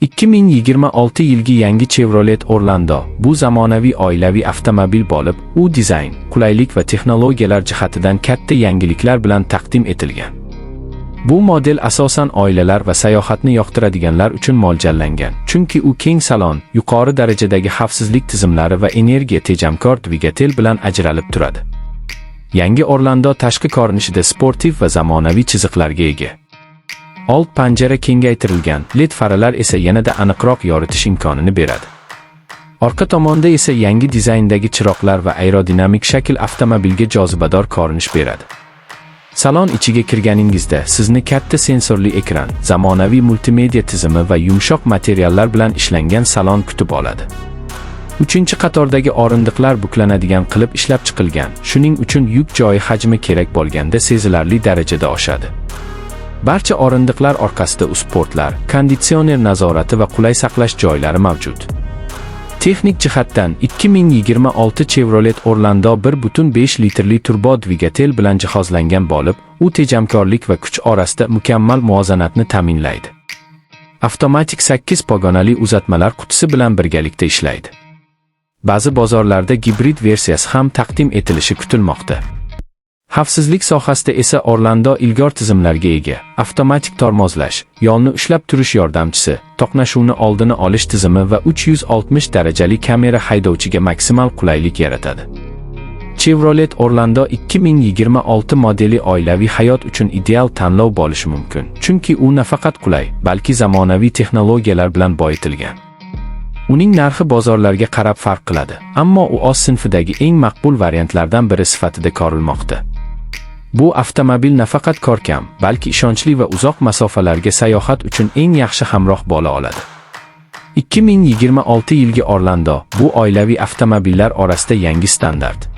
2026 yilgi yangi Chevrolet Orlando bu zamonaviy oilaviy avtomobil bo'lib, u dizayn, qulaylik va texnologiyalar jihatidan katta yangiliklar bilan taqdim etilgan. Bu model asosan oilalar va sayohatni yoqtiradiganlar uchun mo'ljallangan, chunki u keng salon, yuqori darajadagi xavfsizlik tizimlari va energiya tejamkor dvigatel bilan ajralib turadi. Yangi Orlando tashqi ko'rinishida sportiv va zamonaviy chiziqlarga ega. Old panjara kengaytirilgan, LED faralar esa yanada aniqroq yoritish imkonini beradi. Orqa tomonda esa yangi dizayndagi chiroqlar va aerodinamik shakl avtomobilga jozibador ko'rinish beradi. Salon ichiga kirganingizda sizni katta sensorli ekran, zamonaviy multimedia tizimi va yumshoq materiallar bilan ishlangan salon kutib oladi. Uchinchi qatordagi o'rindiqlar buklanadigan qilib ishlab chiqilgan, shuning uchun yuk joyi hajmi kerak bo'lganda sezilarli darajada oshadi. Barcha o'rindiqlar orqasida USB portlar, konditsioner nazorati va qulay saqlash joylari mavjud. Texnik jihatdan 2026 Chevrolet Orlando 1.5 litrli turbo dvigatel bilan jihozlangan bo'lib, u tejamkorlik va kuch orasida mukammal muvozanatni ta'minlaydi. Avtomatik 8 pog'onali uzatmalar qutisi bilan birgalikda ishlaydi. Ba'zi bozorlarda gibrid versiyasi ham taqdim etilishi kutilmoqda. Xavfsizlik sohasida esa Orlando ilg'or tizimlarga ega: avtomatik tormozlash, yo'lni ushlab turish yordamchisi, to'qnashuvni oldini olish tizimi va 360 darajali kamera haydovchiga maksimal qulaylik yaratadi. Chevrolet Orlando 2026 modeli oilaviy hayot uchun ideal tanlov bo'lishi mumkin, chunki u nafaqat qulay, balki zamonaviy texnologiyalar bilan boyitilgan. Uning narxi bozorlarga qarab farq qiladi, ammo u o'z sinfidagi eng maqbul variantlardan biri sifatida ko'rilmoqda. Bu avtomobil nafaqat ko'rkam, balki ishonchli va uzoq masofalarga sayohat uchun eng yaxshi hamroh bo'la oladi. 2026 yilgi Orlando bu oilaviy avtomobillar orasida yangi standart.